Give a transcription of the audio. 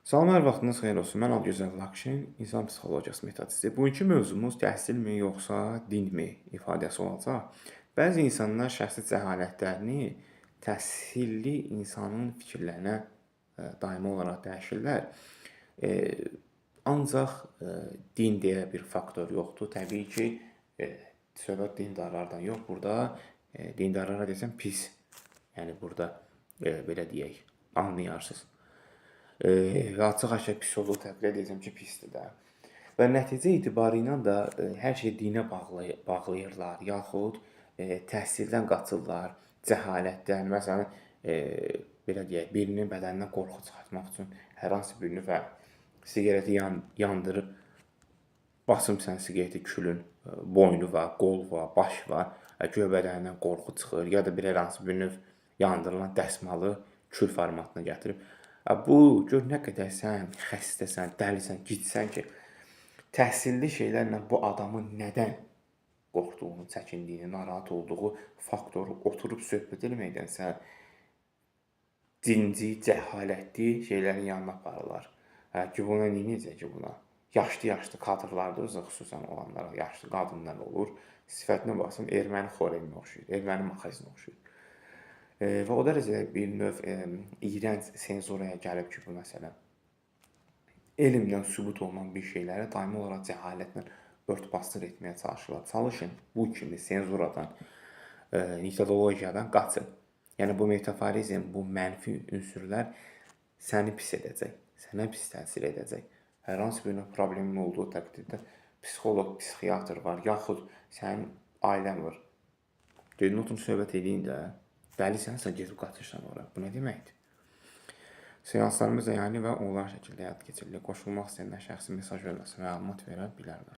Salam, hər vaxtınız xeyir olsun. Mən Adıgözəl Lakşin, insan psixologiyası metodisti. Bugünkü mövzumuz təhsilmi yoxsa dinmi ifadəsi olacaq. Bəzi insanlar şəxsi cəhalətlərini təhsilli insanın fikirlərinə daimi olaraq dəyişirlər. Ancaq din deyə bir faktor yoxdur. Təbii ki, söhbət dindarlardan yox, burada dindarlara desəm pis. Yəni burada belə deyək, anlayarsınız. Və açıq-aşkar pis olduğu təqdirdə deyəcəm ki, pisdir də. Və nəticə etibarı ilə də hər şeyi dinə bağlayırlar, yaxud təhsildən qaçırlar, cəhalətdən. Məsələn, belə deyək, birinin bədənindən qorxu çıxartmaq üçün hər hansı bir növ siqareti yandırıb basım sən siqareti külün boynu var, qol var, baş var, göy bədənindən qorxu çıxır, ya da bir hər hansı bir növ yandırılan dəsmalı kül formatına gətirib. Bu gör nə qədər sən xəstəsən, dəlisən, gitsən ki, təhsilli şeylərlə bu adamın nədən qorxduğunu, çəkindiyini, narahat olduğu faktoru oturub söhbət etməkdənsə dinci, cəhalətli şeylərin yanına aparırlar. Hə, ki buna nə edəcək ki buna? Yaşlı-yaşlı kadrlarda özü xüsusən olanlara, yaşlı qadınlar olur. Sifətinə baxsan erməni xoreminə oxşayır, erməni maxazinə oxşayır. Və o dərəcədə bir növ iyrənc senzuraya gəlib ki, bu məsələ. Elmlə sübut olunan bir şeyləri daimi olaraq cəhalətlə ört-basdır etməyə çalışırlar. Çalışın bu kimi senzuradan, metodologiyadan qaçın. Yəni bu metaforizm, bu mənfi ünsürlər səni pis edəcək, sənə pis təsir edəcək. Hər hansı bir növ problemin olduğu təqdirdə psixoloq, psixiatr var, yaxud sənin ailən var. Gedin oturun söhbət eləyin də. Dəlisənsə gedib qaçırsan ora. Bu nə deməkdir? Seanslarımız əyani və onlayn şəkildə həyata keçirilir. Qoşulmaq istəyənlər şəxsi mesaj yolla məlumat verə bilərlər.